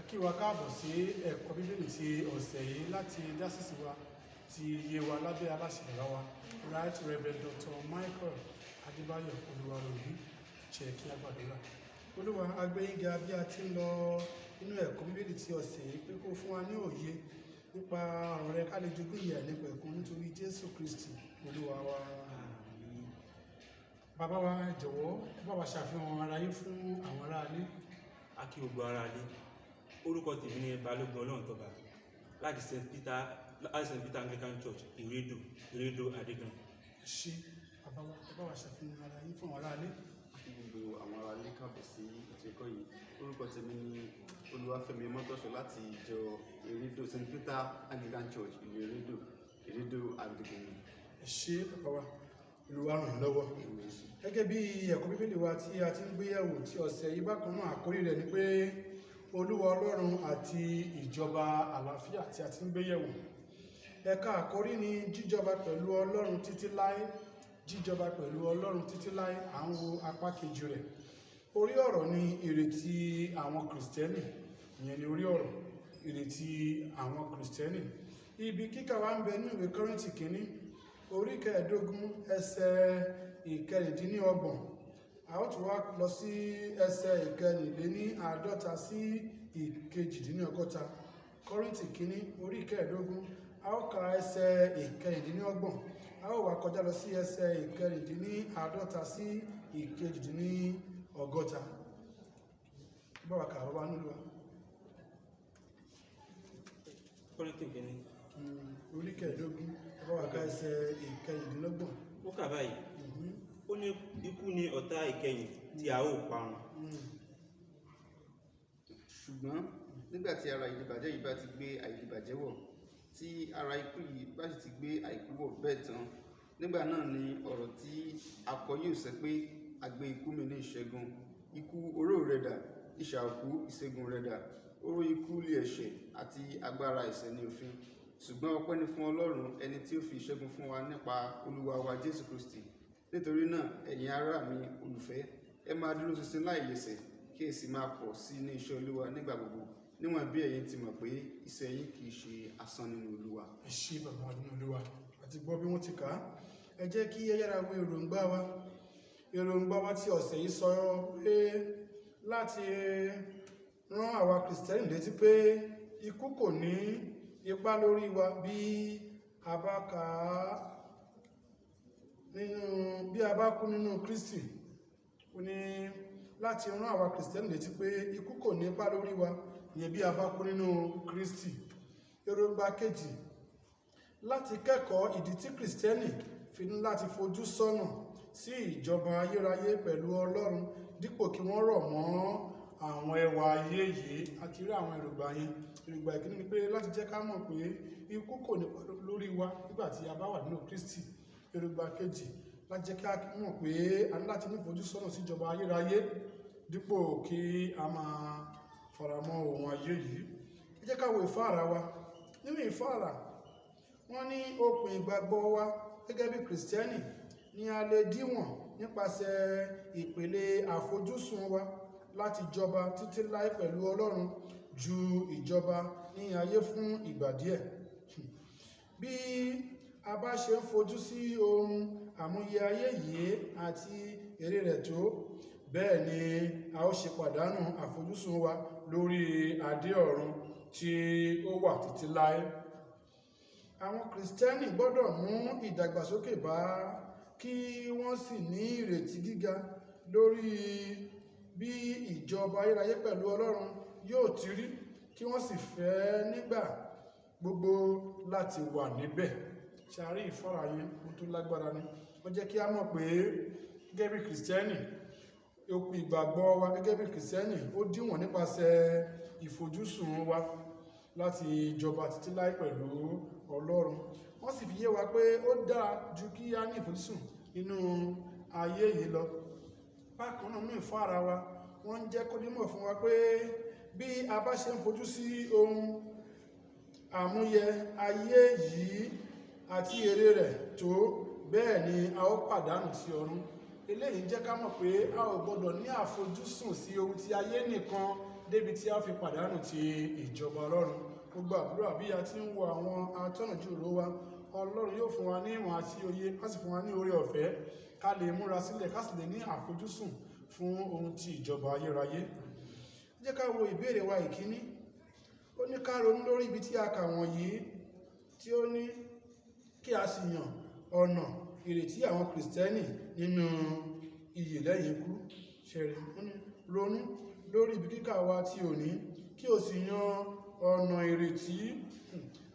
Kí wa káàbọ̀ sí ẹ̀kọ́ Bíbélì ti ọ̀sẹ̀ yìí láti dásìsì wa ti Yewa lábẹ́ aláṣẹ bàbá wa, Right Reverend Dr. Michael Adébáyọ̀ Olúwaróyìn. Jẹ́ kí a gbàdúrà. Olúwa, a gbé yín ga bí a ti ń lọ nínú ẹ̀kọ́ Bíbélì ti ọ̀sẹ̀ yìí, pé kó fún wa ní òye nípa ọ̀rọ̀ rẹ, ká lè jogún ìyè àìnípẹ̀kun nítorí Jésù Kristi Olúwa wa. Bàbá wa, ẹ jọ̀wọ́, ẹ bá wa ṣàfihàn ara yín fún àwọn aráalé. A kí gbogbo ará ilé. Orúkọ tèmi ní Balógun Ọlọ́runtọ́ba láti St Peter Anglican Church, Ìrédò, Ìrédò Adégan. Ṣé bàbá wa, ẹ bá wa ṣàfihàn ara yín fún àwọn aráalé. Kí gbogbo àwọn ará ilé káàbọ̀ sí ètò ẹ̀kọ́ yìí. Orúkọ tèmi ní Olúwafẹ́mi Mọ́tọ́ṣọ́ láti ìjọ Ìrédò, St Peter Anglican Church, ìlú Ìrédò, Ìrédò Adégan. Ẹ ṣé bàbá wa, Olúwa ràn yín lọ́wọ́. Gẹ́gẹ́ bí ẹ̀kọ́ Bíbélì wa tí a ti ń gbéyẹ̀wò tí ọ̀sẹ̀ yìí, bákan náà àkórí rẹ̀ ni pé Olúwa Ọlọ́run àti ìjọba àlàáfíà tí a ti ń gbéyẹ̀wò. Ẹ̀ka àkórí ni jíjọba pẹ̀lú Ọlọ́run títí láé, jíjọba pẹ̀lú Ọlọ́run títí láé. À ń wo apá kejì rẹ̀. Orí ọ̀rọ̀ ni ìrètí àwọn Kìrìsìtẹ́nì. Ìyẹn ni orí ọ̀rọ̀, ìrètí àwọn Kìrìsìtẹ́nì. Ibi kíkà wa ń bẹ ní ìwé Kọ́ríńtì kìíní, orí 15, ẹsẹ̀ 26. A ó tún wá lọ sí ẹsẹ̀ 54 sí 68. Kọ́ríńtì kìíní, orí 15, a ó ka ẹsẹ̀ 26, a ó wá kọjá lọ sí ẹsẹ̀ 54 sí 68. Bá wa kà, bàbá nílùú wa. Kọ́ríńtì kìíní. Orí 15, bá wa ka ẹsẹ̀ 26. Ó kà báyìí. Ó ní, "Ikú ni ọ̀tá ìkẹyìn tí a ó parun." Ṣùgbọ́n nígbà tí ara ìdìbàjẹ́ yìí bá ti gbé àìdìbàjẹ́ wọ̀, tí ara ikú yìí bá sì ti gbé àìkú wọ̀ bẹ́ẹ̀ tán, nígbà náà ni ọ̀rọ̀ tí a kọ yóò ṣẹ pé, "A gbé ikú mì ní ìṣẹ́gun. Ikú, oró rẹ dà? Isà òkú, ìṣẹ́gun rẹ dà?" Oró ikú li ẹ̀ṣẹ̀, àti agbára ẹ̀ṣẹ̀ ní òfin. Ṣùgbọ́n ọpẹ́ ni fún Ọlọ́run, ẹni tí ó fi ìṣẹ́gun fún wa nípa Olúwa wa Jésù Kristi. Nítorí náà, ẹ̀yin ará mi olùfẹ́, ẹ máa dúró ṣinṣin láì yẹsẹ̀, kí ẹ sì máa pọ̀ sí ní iṣẹ́ Olúwa nígbà gbogbo, níwọ̀n bí ẹ̀yin ti mọ̀ pé iṣẹ́ yín kì í ṣe asán nínú Olúwa. Ẹ ṣé bàbá wa nínú Olúwa. Àti gbọ́ bí wọ́n ti kà á. Ẹ jẹ́ kí ẹ yára wo èròǹgbà wa. Èròǹgbà wa tí ọ̀sẹ̀ yìí sọ pé láti rán àwa Kìrìsìtẹ́nì létí pé ikú kò ní ipá lórí wa bí a bá kà á nínú, bí a bá kú nínú Kristi. Ó ní láti rán àwa Kìrìsìtẹ́nì létí pé ikú kò ní ipá lórí wa, ìyẹn bí a bá kú nínú Kristi. Èròǹgbà kejì, láti kẹ́kọ̀ọ́ ìdí tí Kìrìsìtẹ́nì fi ní láti fojú sọ́nà sí ìjọba ayérayé pẹ̀lú Ọlọ́run dípò kí wọ́n rọ̀ mọ́ àwọn ẹwà ayé yìí. Àti rí àwọn èròǹgbà yẹn. Èròǹgbà ìkíní ni pé láti jẹ́ ká mọ̀ pé ikú kò ní ipá lórí wa nígbà tí a bá wà nínú Kristi. Èròǹgbà kejì, láti jẹ́ ká mọ̀ pé a ní láti ní ìfojú sọ́nà sí ìjọba ayérayé dípò kí a máa faramọ́ ohun ayé yìí. Ẹ jẹ́ ká wo ìfáàrà wa. Nínú ìfáàrà, wọ́n ní okùn ìgbàgbọ́ wa gẹ́gẹ́ bí Kìrìsìtẹ́nì ni a lè díwọ̀n nípasẹ̀ ìpele àfojúsùn wa láti jọba títí láé pẹ̀lú Ọlọ́run ju ìjọba ní ayé fún ìgbà díẹ̀. Bí a bá ṣe ń fojú sí ohun àmúyẹ ayé yìí àti èrè rẹ̀ tó, bẹ́ẹ̀ ni a ó ṣe pàdánù àfojúsùn wa lórí adé ọ̀run tí ó wà títí láé. Àwọn Kìrìsìtẹ́nì gbọ́dọ̀ mú ìdàgbàsókè bá, kí wọ́n sì ní ìrètí gíga lórí bí ìjọba ayérayé pẹ̀lú Ọlọ́run yóò ti rí, kí wọ́n sì fẹ́ nígbà gbogbo láti wà níbẹ̀. Ṣàrí ìfára yẹn, ohun tó lágbára ni. Ó jẹ́ kí a mọ̀ pé gẹ́gẹ́ bí Kìrìsìtẹ́nì, okùn ìgbàgbọ́ wa gẹ́gẹ́ bí Kìrìsìtẹ́nì ó díwọ̀n nípasẹ̀ ìfojúsùn wa láti jọba títí láé pẹ̀lú Ọlọ́run. Wọ́n sì fi yé wa pé ó dára ju kí a ní ìfojúsùn nínú ayé yìí lọ. Bákan náà, ní ìfára wa, wọ́n ń jẹ́ kó dímọ̀ fún wa pé bí a bá ṣe ń fojú sí ohun àmúyẹ ayé yìí àti èrè rẹ̀ tó, bẹ́ẹ̀ ni a ó pàdánù sí ọ̀run. Eléyìí jẹ́ ká mọ̀ pé a ò gbọ́dọ̀ ní àfojúsùn sí ohun tí ayé nìkan. débi tí a fi pàdánù ti ìjọba Ọlọ́run. Gbogbo àdúrà bí a ti ń wo àwọn atọ́nàjúrò wa, Ọlọ́run yóò fún wa ní ìmọ̀ àti òye, á sì fún wa ní oore ọ̀fẹ́ ká lè múra sílẹ̀, ká sì lè ní àfojúsùn fún ohun ti ìjọba ayérayé. Jẹ́ ká wo ìbéèrè wa ìkíní. Ó ní ká ronú lórí ibi tí a kà wọ̀nyí tí ó ní kí a sì yàn ọ̀nà ìrètí àwọn Kìrìsìtẹ́nì nínú ìyè lẹ́yìn ikú. Ṣẹ̀rí, ó ní ronú lórí ibi kíkà wa tí òní kí o sì yan ọ̀nà ìrètí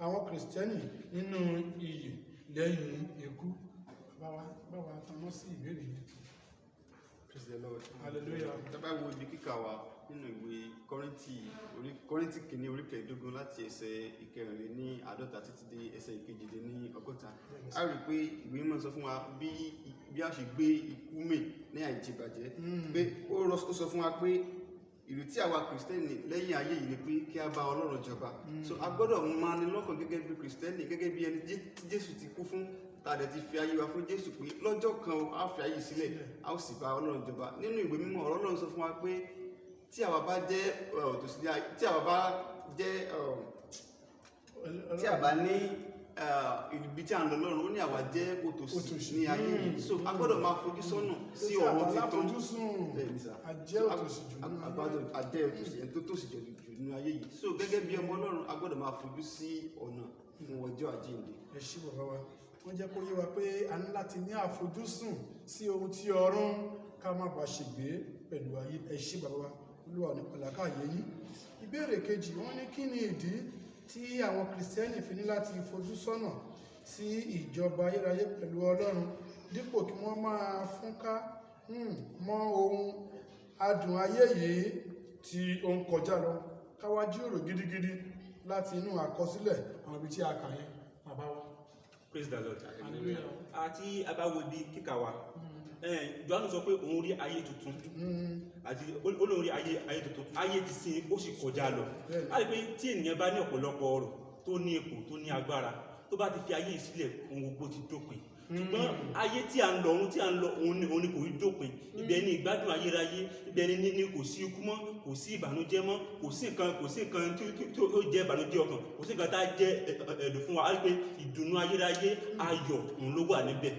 àwọn Kìrìsìtẹ́nì nínú ìyè lẹ́yìn ikú. Bá wa tanná sí ìbéèrè yìí. Praise the Lord. Hallelujah. Tá bá wo ibi kíkà wa nínú ìwé Kọ́ríńtì orí Kọ́ríńtì kìíní orí kẹẹ̀ẹ́dógún láti ẹsẹ̀ ìkẹrìnléní àádọ́ta títí dé ẹsẹ̀ ìkejìdínní ọgọ́ta. A rí i pé ìwé mímọ́ sọ fún wa bí a ṣe gbé ikú mì ní àìdíbàjẹ́. Pé ó sọ fún wa pé ìrètí àwa Kìrìsìtẹ́nì lẹ́yìn ayé yìí ni pé kí a bá Ọlọ́run jọba. So a gbọ́dọ̀ máa ní lọ́kàn gẹ́gẹ́ bí Kìrìsìtẹ́nì, gẹ́gẹ́ bí ẹni tí Jésù ti kú fún, tá a dẹ̀ ti fi ayé wa fún Jésù, pé lọ́jọ́ kan o, a ó fi ayé sílẹ̀, a ó sì bá Ọlọ́run jọba. Nínú ìwé mímọ́, ọ̀rọ̀ Ọlọ́run sọ fún wa pé tí àwa bá jẹ́ òtòṣì ní ayé, tí àwa bá jẹ́ tí a bá ní ibi tí a ń lọ lọ́run, ó ní àwa jẹ́ òtòṣì Òtòṣì. ní ayé yìí. So a gbọ́dọ̀ máa fojú sọ́nà sí Tí a ọ̀run bá titun. láfojúsùn, Bẹ́ẹ̀ ni sà. a jẹ́ So, òtòṣì jù nínú a ayé. gbọ́dọ̀ a jẹ́ òtòṣì, ẹni tó tòṣì jù nínú ayé yìí. So gẹ́gẹ́ bí ọmọ Ọlọ́run, a gbọ́dọ̀ máa fojú sí ọ̀nà fún ọjọ́ àjíǹde. Ẹ ṣé, bàbá wa. Wọ́n jẹ́ kó yé wa pé a ní láti ní àfojúsùn sí ohun tí ọ̀run, ká má bàa ṣègbé pẹ̀lú ayé. Ẹ ṣé, bàbá wa. Olúwa ní pàlàkàyè yín. Ìbéèrè kejì, wọ́n ní kí ni ìdí tí àwọn Kìrìsìtẹ́nì fi ní láti fojú sọ́nà sí ìjọba ayérayé pẹ̀lú Ọlọ́run dípò kí wọ́n máa fúnká mọ́ ohun adùn ayé yìí tí ó ń kọjá lọ? Ká wá jíròrò gidigidi láti inú àkọsílẹ̀ àwọn ibi tí a kà yẹn, bàbá wa. Praise the Lord. Hallelujah. Àti abáwo ibi kíkà wa, Jòhánù sọ pé òun rí ayé tuntun àti ó lóun rí ayé tuntun, ayé ti sin ó sì kọjá lọ. A rí pé tí ènìyàn bá ní ọ̀pọ̀lọpọ̀ ọrọ̀, tó ní ipò, tó ní agbára, tó bá ti fi ayé yìí sílẹ̀, ohun gbogbo ti dópin. Ṣùgbọ́n ayé tí a ń lọ, ohun tí a ń lọ, òun ni kò rí dópin. Ibẹ̀ ni ìgbádùn ayérayé, ibẹ̀ ni kò sí ikú mọ́, kò sí ìbànújẹ́ mọ́, kò sí nǹkan tí ó jẹ́ ìbànújẹ́ ọkàn, kò sí nǹkan tá a jẹ́ ẹ̀dùn fún wa. A rí pé ìdùnnú ayérayé, ayọ̀, òun ló wà níbẹ̀.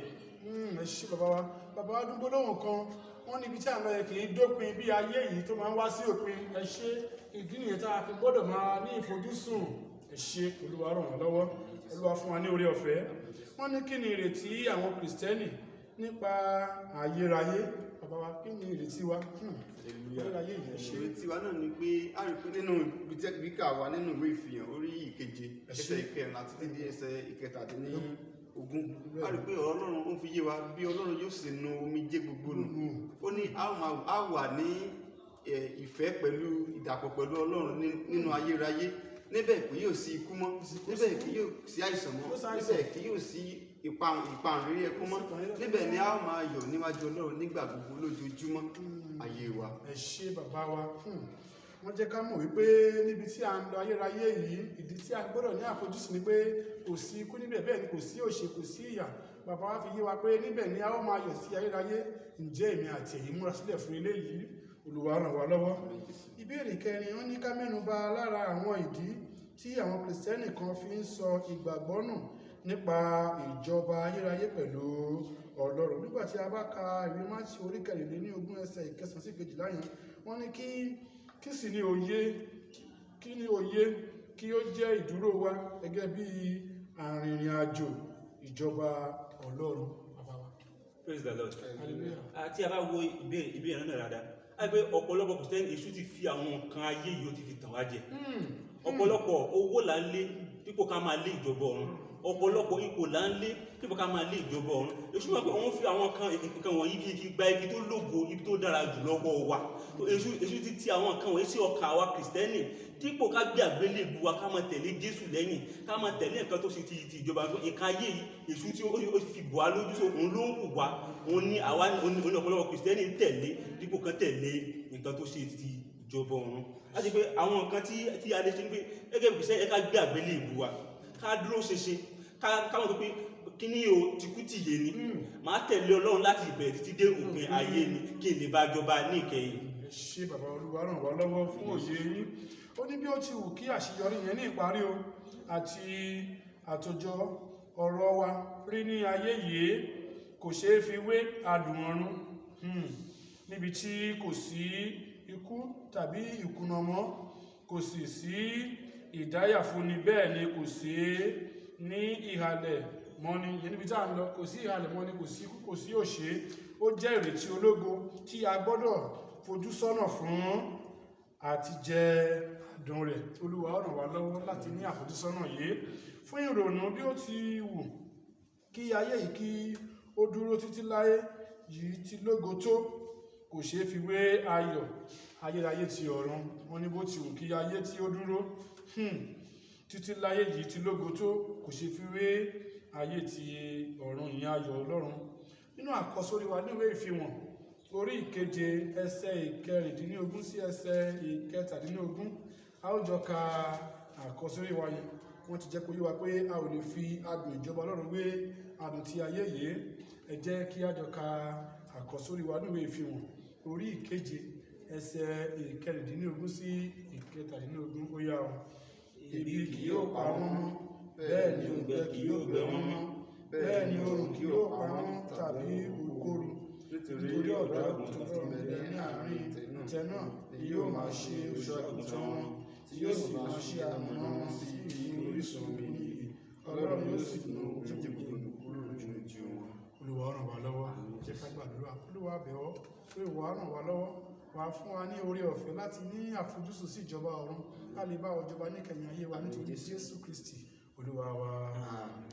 Ẹ ṣé, bàbá wa. Bàbá wa dún gbólóhùn kan, wọ́n níbi tí à ń lọ yẹn kì í dópin bí ayé yìí tó máa ń wá sí òpin. Ẹ ṣé, ìdí nìyẹn tá a fi gbọ́dọ̀ máa ní ìfojúsùn. Ẹ ṣé, Olúwa ràn wá lọ́wọ́, Olúwa fún wa ní oore ọ̀fẹ́. Wọ́n ní kí ni ìrètí àwọn Kìrìsìtẹ́nì nípa ayérayé? Bàbá wa, kí ni ìrètí wa? Ayérayé yìí, ẹ ṣé. Ìrètí wa náà ni pé a rí pé nínú ibi tí kíkà wa nínú ìwé Ìfihàn orí ìkeje, Ẹ ṣé. ẹsẹ̀ ìkẹrin àti títí ẹsẹ̀ ìkẹtàdínlógún, a rí pé ọ̀rọ̀ Ọlọ́run ó fi yé wa bí Ọlọ́run yóò sì nu omijé gbogbo nù. Ó ní a ó máa a wà ní ìfẹ́ pẹ̀lú ìdàpọ̀ pẹ̀lú Ọlọ́run nínú ayérayé. Níbẹ̀ kì yóò sí ikú mọ́, níbẹ̀ kì yóò sí àìsàn mọ́, Kò sí àìsàn. níbẹ̀ kì yóò sí ìparun rírí ẹkún mọ́. Níbẹ̀ ni a ó máa yọ̀ níwájú Ọlọ́run nígbà gbogbo lójoojúmọ́ ayé wa. Ẹ ṣé, bàbá wa. Wọ́n jẹ́ ká mọ̀ wípé níbi tí a ń lọ ayérayé yìí, ìdí tí a gbọ́dọ̀ ní àfojúsùn ni pé kò sí ikú níbẹ̀, bẹ́ẹ̀ ni kò sí òṣè, kò sí ìyà. Bàbá wa fi yé wa pé níbẹ̀ ni a ó máa yọ̀ sí ayérayé. Ǹjẹ́ èmi àti ẹ̀yin múra sílẹ̀ fún eléyìí? Olúwa ràn wá lọ́wọ́. Ìbéèrè kẹrin, wọ́n ní ká mẹ́nu bà lára àwọn ìdí tí àwọn Kìrìsìtẹ́nì kan fi ń sọ ìgbàgbọ́ nù nípa ìjọba ayérayé pẹ̀lú Ọlọ́run. Nígbà tí a bá ka ìwé Mátíù orí 24 ẹsẹ̀ ìkẹsàn sí kejìlá yẹn, wọ́n ní kí sì ni òye, kí ni òye kí ó jẹ́ ìdúró wa gẹ́gẹ́ bí arìnrìn àjò ìjọba Ọlọ́run? Bàbá wa. Praise the Lord. Hallelujah. Àti a bá wo ìbéèrè náà dáadáa, a rí pé ọ̀pọ̀lọpọ̀ Kìrìsìtẹ́nì, èṣù ti fi àwọn nǹkan ayé yìí, ó ti fi tàn wá jẹ. Ọ̀pọ̀lọpọ̀ owó là ń lé dípò ká máa lé ìjọba ọ̀run. Ọ̀pọ̀lọpọ̀ ipò là ń lé dípò ká máa lé ìjọba ọ̀run. Èṣù máa pé òun fi àwọn kan nǹkan wọ̀nyí fi gba ibi tó lógo, ibi tó dára jù lọ́wọ́ wa. Èṣù ti ti àwọn nǹkan wọ̀nyí sí ọkàn àwa Kìrìsìtẹ́nì. Dípò ká gbé àgbélébùú wa, ká máa tẹ̀lé Jésù lẹ́yìn, ká máa tẹ̀lé nǹkan tó ṣe ti ìjọba, nǹkan ayé yìí, èṣù tí ó fi bò á lójú, so òun ló ń wù wá, òun ní àwa, òun ní ọ̀pọ̀lọpọ̀ Kìrìsìtẹ́nì ń tẹ̀lé dípò kan tẹ̀lé nǹkan tó ṣe ti ìjọba ọ̀run. Láti pé àwọn nǹkan tí a lè ṣe ní pé gẹ́gẹ́ bí Kìrìsìtẹ́nì, ká gbé àgbélébùú wa, ká dúró ṣinṣin, ká mọ̀ pé kí ni o ti kú tìyé ni, màá tẹ̀lé Ọlọ́run láti ìbẹ̀rẹ̀ títí dé òpin ayé ni, kí n lè bá jọba ní ìkẹyìn. Ẹ Ṣé bàbá, Olúwa ràn wá lọ́wọ́ fún òye yín. Ó ní bí ó ti wù kí àṣeyọrí yẹn ní ìparí o àti àtòjọ ọ̀rọ̀ wa rí ní ayé yìí, kò ṣeé fi wé adùn ọ̀run, níbi tí kò sí ikú tàbí ìkùnà mọ́, kò sì sí ìdáyàfúnni, bẹ́ẹ̀ ni kò sí ní ìhàlẹ̀ mọ́ni. Ìyẹn níbi tá à ń lọ, kò sí ìhàlẹ̀ mọ́ni, kò sí ikú, kò sí òṣè. Ó jẹ́ ìrètí ológo tí a gbọ́dọ̀ fojú sọ́nà fún àti jẹ adùn rẹ̀. Olúwa ó ràn wá lọ́wọ́ láti ní àfojúsọ́nà yìí. Fún ìrònú: bí ó ti wù kí ayé yìí kí ó dúró títí láé yìí ti lógo tó, kò ṣeé fi wé ayọ̀ ayérayé ti ọ̀run. Wọn ní bó ti wù kí ayé tí ó dúró títí láyé yìí ti lógo tó, kò ṣeé fi wé ayé ti ọ̀run, ìyẹn ayọ̀ Ọlọ́run. Nínú àkọsórí wa níwèé Ìfihàn orí ìkeje, ẹsẹ̀ 16 sí ẹsẹ̀ 17, a ó jọ ka àkọsórí wa yẹn. Wọ́n ti jẹ́ kó yé wa pé a ò lè fi adùn ìjọba Ọlọ́run wé adùn ti ayé yìí. Ẹ jẹ́ kí a jọ ka àkọsórí wa níwèé Ìfihàn orí ìkeje, ẹsẹ̀ 16 sí 17. Ó yá o. Ebi kì yóò pa wọ́n mọ́, bẹ́ẹ̀ ni òǹgbẹ kì yóò gbẹ wọ́n mọ́, bẹ́ẹ̀ ni oòrùn kì yóò pa wọ́n tàbí òkòrò, nítorí ọ̀dọ́ àgùntàn tí ń bẹ ní àárín ìtẹ́ náà ni yóò máa ṣe olùṣọ́ àgùntàn wọn, tí yóò sì máa ṣe amọ̀nà wọn sí ìhín orísun omi ìyè. Ọlọ́run yóò sì nu omijé gbogbo nù kúrò lójú ojú wọn. Olúwa ràn wá lọ́wọ́. Jẹ́ ká gbàdúrà. Olúwa, bẹ̀ ọ́ pé ìwọ á ràn wá lọ́wọ́, wàá fún wa ní oore ọ̀fẹ́ láti ní àfojúsùn sí ìjọba ọ̀run, ká lè bá ọ jọba níkẹyìn ayé wa, nítorí Jésù Kristi Olúwa wa. Àmín.